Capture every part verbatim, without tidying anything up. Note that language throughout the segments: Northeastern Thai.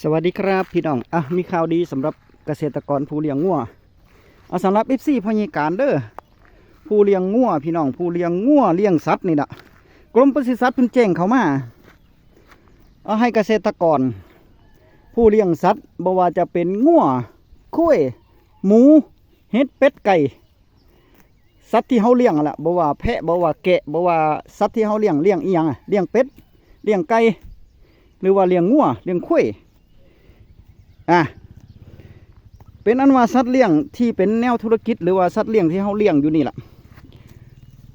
สวัสดีครับพี่น้อง อ่ะ มีข่าวดีสำหรับเกษตรกรผู้เลี้ยงงัว อ่ะ สำหรับ เอฟซี พ่อใหญ่การเด้อ ผู้เลี้ยงงัวพี่น้อง ผู้เลี้ยงงัวเลี้ยงสัตว์นี่นะกรมปศุสัตว์เพิ่นแจ้งเข้ามา เอาให้เกษตรกร ผู้เลี้ยงสัตว์ บ่ว่าจะเป็นงัว ควาย หมู เห็ด เป็ด ไก่ สัตว์ที่เฮาเลี้ยงนั่นล่ะ บ่ว่าแพะ บ่ว่าแกะ บ่ว่าสัตว์ที่เฮาเลี้ยง เลี้ยงอีหยังอะ เลี้ยงเป็ด เลี้ยงไก่ หรือว่าเลี้ยงงัว เลี้ยงควาย อ่ะ เป็นอันว่าสัตว์เลี้ยงที่เป็นแนวธุรกิจ หรือว่าสัตว์เลี้ยงที่เฮาเลี้ยงอยู่นี่ล่ะ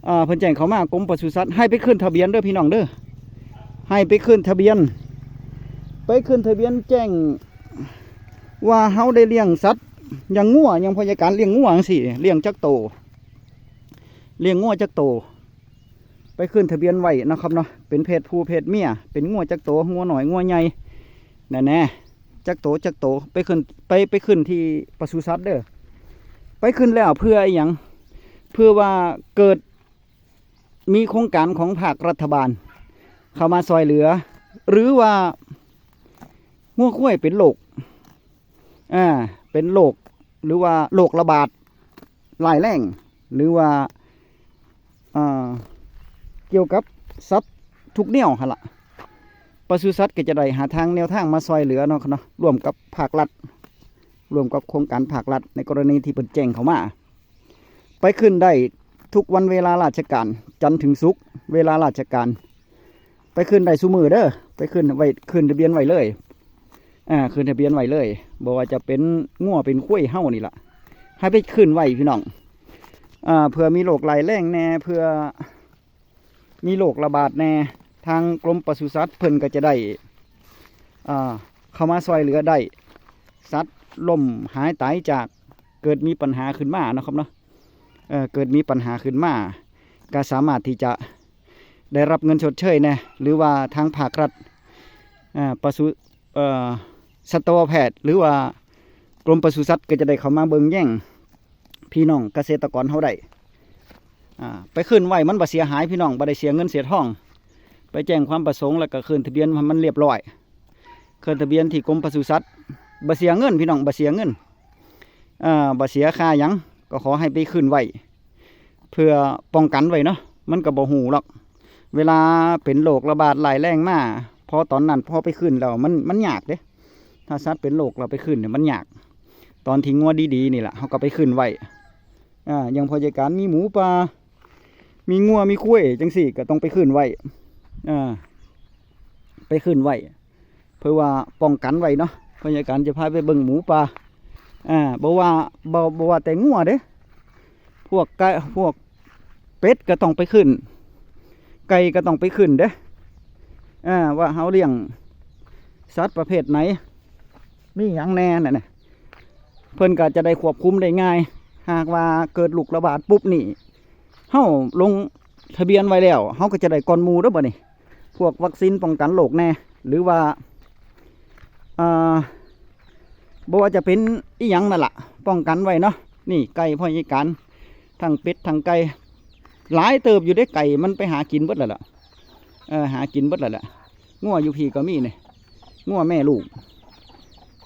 อ่า เพิ่นแจ้งเข้ามากรมปศุสัตว์ ให้ไปขึ้นทะเบียนเด้อพี่น้องเด้อ ให้ไปขึ้นทะเบียน ไปขึ้นทะเบียนแจ้ง ว่าเฮาได้เลี้ยงสัตว์ อย่างงัว อย่างพ่อใหญ่การเลี้ยงงัวจังซี้ เลี้ยงจักโต เลี้ยงงัวจักโต ไปขึ้นทะเบียนไว้นะครับเนาะ เป็นเพศผู้เพศเมีย เป็นงัวจักโต งัวน้อย งัวใหญ่ นั่นแหละ จักโต จักโต ไปขึ้น ไป ไปขึ้นที่ปศุสัตว์เด้อ ไปขึ้นแล้วเพื่ออีหยัง เพื่อว่าเกิดมีโครงการของภาครัฐบาล เข้ามาซอยเหลือ หรือว่างัวควายเป็นโรค อ่า เป็นโรค หรือว่าโรคระบาดร้ายแรง หรือว่า อ่า เกี่ยวกับสัตว์ทุกแนวหั่นล่ะ ปศุสัตว์ก็จะได้หาทางแนวทางมาซอยเหลือเนาะ เนาะ ร่วมกับภาครัฐ ร่วมกับโครงการภาครัฐ ในกรณีที่เพิ่นแจ้งเข้ามา ไปขึ้นได้ทุกวันเวลาราชการ จันทร์ถึงศุกร์ เวลาราชการ ไปขึ้นได้ซุมื้อเด้อ ไปขึ้นไว้ ขึ้นทะเบียนไว้เลย อ่า ขึ้นทะเบียนไว้เลย บ่ว่าจะเป็นงัวเป็นควายเฮานี่ล่ะ ให้ไปขึ้นไว้พี่น้อง อ่า เผื่อมีโรคร้ายแรงแน่ เผื่อมีโรคระบาดแน่ ทางกรมปศุสัตว์เพิ่นก็จะได้ อ่า เข้ามาซอยเหลือได้ สัตว์ล้มหายตายจาก เกิดมีปัญหาขึ้นมาเนาะครับเนาะ เอ่อ เกิดมีปัญหาขึ้นมา ก็สามารถที่จะได้รับเงินชดเชยแน่ หรือว่าทางภาครัฐ อ่า ปศุ เอ่อ สัตวแพทย์ หรือว่ากรมปศุสัตว์ก็จะได้เข้ามาเบิ่งแยงพี่น้องเกษตรกรเฮาได้ อ่า ไปขึ้นไว้มันบ่เสียหายพี่น้อง บ่ได้เสียเงินเสียทอง ไปแจ้งความประสงค์แล้วก็ขึ้นทะเบียนให้มันเรียบร้อย ขึ้นทะเบียนที่กรมปศุสัตว์ บ่เสียเงินพี่น้อง บ่เสียเงิน อ่า บ่เสียค่าหยัง ก็ขอให้ไปขึ้นไว้ เพื่อป้องกันไว้เนาะ มันก็บ่ฮู้หรอก เวลาเป็นโรคระบาดร้ายแรงมา พอตอนนั้นพอไปขึ้นแล้วมัน มันยากเด้ ถ้าสัตว์เป็นโรคเราไปขึ้นเนี่ยมันยาก ตอนที่งัวดีๆนี่แหละ เฮาก็ไปขึ้นไว้ อ่า อย่างพ่อใหญ่การมีหมูป่า มีงัว มีควายจังซี้ ก็ต้องไปขึ้นไว้ อ่า ไปขึ้นไว้ เพื่อว่าป้องกันไว้เนาะ พ่อใหญ่การจะพาไปเบิ่งหมูป่า อ่า บ่ว่า บ่ บ่ว่าแต่งัวเด้ พวกไก่ พวกเป็ดก็ต้องไปขึ้น ไก่ก็ต้องไปขึ้นเด้ อ่า ว่าเฮาเลี้ยงสัตว์ประเภทไหน มีหยังแน่นั่นน่ะ เพิ่นก็จะได้ควบคุมได้ง่าย หากว่าเกิดโรคระบาดปุ๊บนี่ เฮาลงทะเบียนไว้แล้ว เฮาก็จะได้ก่อนหมู่เด้อบัดนี้ พวกวัคซีนป้องกันโรคแน่ หรือว่า อ่า บ่ว่าจะเป็นอีหยังนั่นล่ะ ป้องกันไว้เนาะ นี่ไก่พ่อใหญ่การ ทั้งเป็ดทั้งไก่ หลายเติบอยู่เด้ ไก่มันไปหากินเบิดแล้วล่ะ เออ หากินเบิดแล้วล่ะ งัวอยู่พี้ก็มีนี่ งัวแม่ลูก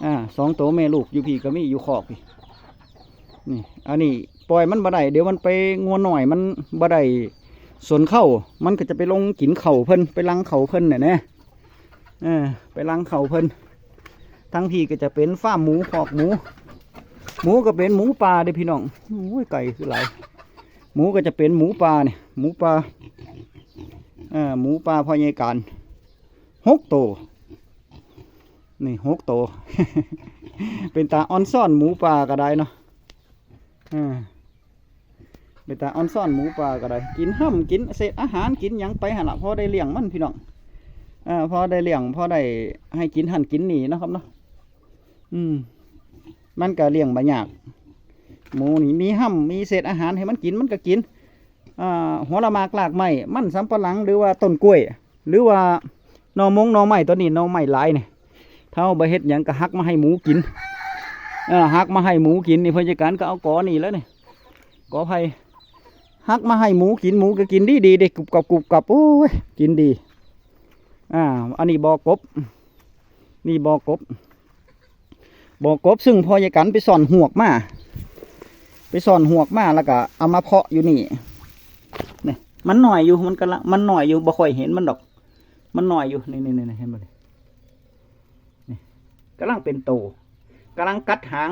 อ่า สองตัวแม่ลูกอยู่พี้ก็มี อยู่คอกพี้ นี่ อันนี้ปล่อยมันบ่ได้ เดี๋ยวมันไป งัวน้อยมันบ่ได้สนเข้า มันก็จะไปลงกินเข้าเพิ่น ไปรังเข้าเพิ่นน่ะนะ เออ ไปรังเข้าเพิ่น ทั้งพี้ก็จะเป็นฟาร์มหมู คอกหมู หมูก็เป็นหมูป่าเด้อพี่น้อง โอ้ย ไก่คือหลาย หมูก็จะเป็นหมูป่านี่ หมูป่า เออ หมูป่าพ่อใหญ่การ หกตัว นี่ หกตัว เป็นตาออนซอนหมูป่าก็ได้เนาะ เออ เป็นตาออนซอนหมูป่าก็ได้ กินห้ำ กินเศษอาหาร กินหยังไปหั่นล่ะ พอได้เลี้ยงมันพี่น้อง เออ พอได้เลี้ยง พอได้ให้กินหั่นกินนี่นะครับเนาะ อืม มันก็เลี้ยงบ่ยาก หมูนี่มีห้ำ มีเศษอาหารให้มันกิน มันก็กิน อ่า หัวละหมากรากไม้ มันสำปะหลัง หรือว่าต้นกล้วย หรือว่าหน่อมงหน่อไม้ ตอนนี้หน่อไม้หลายนี่ ถ้าเฮาบ่เฮ็ดหยังก็หักมาให้หมูกิน เออ หักมาให้หมูกินนี่ พ่อใหญ่การก็เอากอนี่แหล้วนี่ กอไผ่ หักมาให้หมูกิน หมูก็กินดีดีเด้ กรุบกรับ กรุบกรับ โอ้ย กินดี อ่า อันนี้บ่อกบ นี่บ่อกบ บ่อกบ ซึ่งพ่อใหญ่กันไปซ่อนหวกมา ไปซ่อนหวกมาแล้วก็เอามาเพาะอยู่นี่ นี่ มันน้อยอยู่ มันกำลัง มันน้อยอยู่ บ่ค่อยเห็นมันดอก มันน้อยอยู่ นี่ นี่ นี่ เห็นบ่นี่ นี่ กำลังเป็นโต กำลังกัดหาง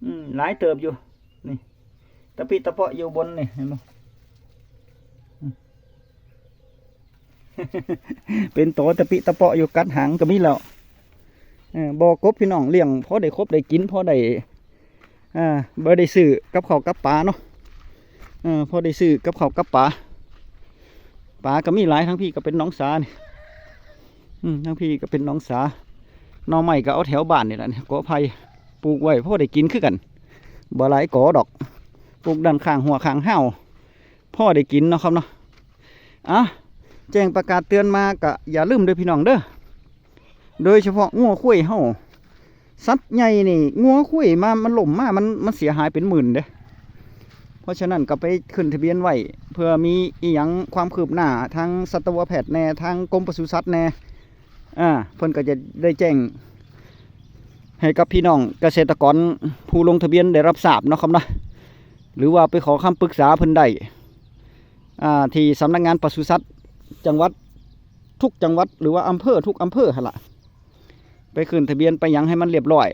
อืม หลายเติบอยู่ นี่ ตะปิตะเปาะอยู่บนนี่ เห็นบ่ อืม เป็นโตตะปิตะเปาะอยู่ กัดหางก็มีแล้ว เออ บ่อกบ พี่น้อง เลี้ยงพอได้คบได้กิน พอได้ อ่า บ่ได้ซื้อกับข้าวกับปลาเนาะ เออ พอได้ซื้อกับข้าวกับปลา ปลาก็มีหลาย ทั้งพี้ก็เป็นหนองสานี่ อืม ทั้งพี้ก็เป็นหนองสา หน่อไม้ก็เอาแถวบ้านนี่แหละนี่ กอไผ่ปลูกไว้พอได้กินคือกัน บ่หลายกอดอก ปลูกด้านข้างหัวข้างห้าว พอได้กินเนาะครับเนาะ อ่ะ แจ้งประกาศเตือนมาก็อย่าลืมเด้อพี่น้องเด้อ โดยเฉพาะงัวควายเฮา สัตว์ใหญ่นี่ งัวควายมา มันล้มมา มัน มันเสียหายเป็นหมื่นเด้ เพราะฉะนั้นก็ไปขึ้นทะเบียนไว้ เผื่อมีอีหยังความคืบหน้า ทางสัตวแพทย์แน่ ทางกรมปศุสัตว์แน่ อ่า เพิ่นก็จะได้แจ้ง ให้กับพี่น้องเกษตรกรผู้ลงทะเบียนได้รับทราบเนาะครับเนาะ หรือว่าไปขอคำปรึกษาเพิ่นได้ อ่า ที่สำนักงานปศุสัตว์จังหวัด ทุกจังหวัด หรือว่าอำเภอทุกอำเภอหั่นล่ะ ไปขึ้นทะเบียนไปหยังให้มันเรียบร้อย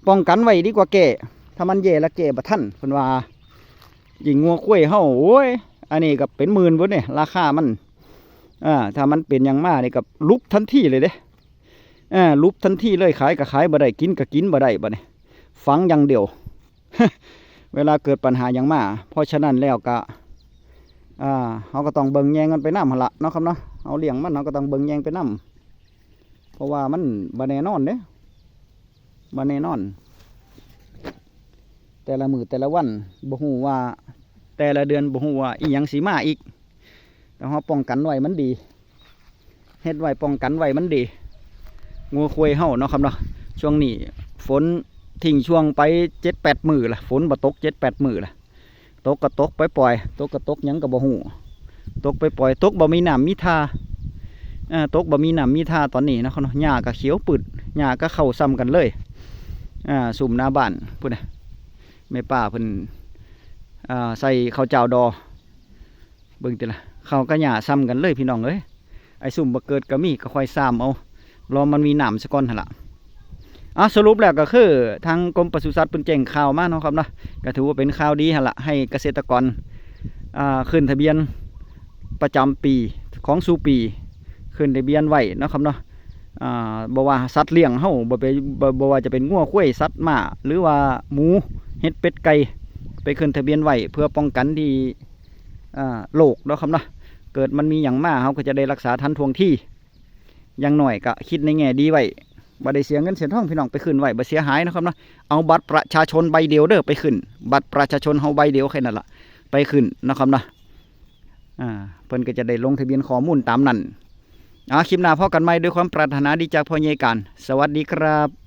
ป้องกันไว้ดีกว่าแก้ ถ้ามันแย่แล้วแก้บ่ทัน เพิ่นว่า ยิ่งงัวควายเฮา โอ้ย อันนี้ก็เป็นหมื่นพุ้นเด้ ราคามัน อ่า ถ้ามันเป็นหยังมานี่ก็ลุบทันทีเลยเด้ อ่า ลุบทันทีเลย ขายก็ขายบ่ได้ กินก็กินบ่ได้บัดนี้ ฝังอย่างเดียว เวลาเกิดปัญหาหยังมา เพราะฉะนั้นแล้วก็ อ่า เฮาก็ต้องเบิ่งแยงกันไปนำหั่นล่ะเนาะครับเนาะ เฮาเลี้ยงมัน เฮาก็ต้องเบิ่งแยงไปนำ เพราะว่ามันบ่แน่นอนเด้ บ่แน่นอน แต่ละมื้อแต่ละวัน บ่ฮู้ว่า แต่ละเดือน บ่ฮู้ว่าอีหยังสิมาอีก แต่เฮาป้องกันไว้มันดี เฮ็ดไว้ป้องกันไว้มันดี งัวควายเฮาเนาะครับเนาะ ช่วงนี้ฝนทิ้งช่วงไปเจ็ดแปดมื้อละ ฝนบ่ตกเจ็ดแปดมื้อละ ตกก็ตกปล่อยๆ ตกก็ตกหยังก็บ่ฮู้ ตกปล่อยๆ ตกบ่มีน้ำมีท่า อ่า ตกบ่มีน้ำมีท่าตอนนี้เนาะครับเนาะ หญ้าก็เขียวปืด หญ้าก็เข้าซ้ำกันเลย อ่า ซุมหน้าบ้านพุ้นน่ะ แม่ป้าเพิ่น อ่า ใส่ข้าวเจ้าดอ เบิ่งติล่ะ ข้าวกับหญ้าซ้ำกันเลยพี่น้องเอ้ย ไอ้ซุมบ่เกิดก็มี ก็ค่อยซ้ำเอา รอมันมีน้ำซะก่อนหั่นล่ะ อ่ะ สรุปแล้วก็คือทางกรมปศุสัตว์เพิ่นแจ้งข่าวมาเนาะครับเนาะ ก็ถือว่าเป็นข่าวดีหั่นล่ะ ให้เกษตรกร อ่า ขึ้นทะเบียนประจำปีของสู่ปี ขึ้นทะเบียนไว้เนาะครับเนาะ อ่า บ่ว่าสัตว์เลี้ยงเฮา บ่ไป บ่ บ่ว่าจะเป็นงัวควาย สัตว์ม้า หรือว่าหมู เห็ด เป็ด ไก่ ไปขึ้นทะเบียนไว้เพื่อป้องกันที่ อ่า โรคเนาะครับเนาะ เกิดมันมีหยังมา เฮาก็จะได้รักษาทันท่วงที อย่างน้อยก็คิดในแง่ดีไว้ บ่ได้เสียเงินเสียทองพี่น้อง ไปขึ้นไว้บ่เสียหายเนาะครับเนาะ เอาบัตรประชาชนใบเดียวเด้อไปขึ้น บัตรประชาชนเฮาใบเดียวแค่นั้นล่ะ ไปขึ้นเนาะครับเนาะ อ่า เพิ่นก็จะได้ลงทะเบียนข้อมูลตามนั้น อ่า คลิปหน้าพ้อกันใหม่ ด้วยความปรารถนาดีจากพ่อใหญ่การ สวัสดีครับ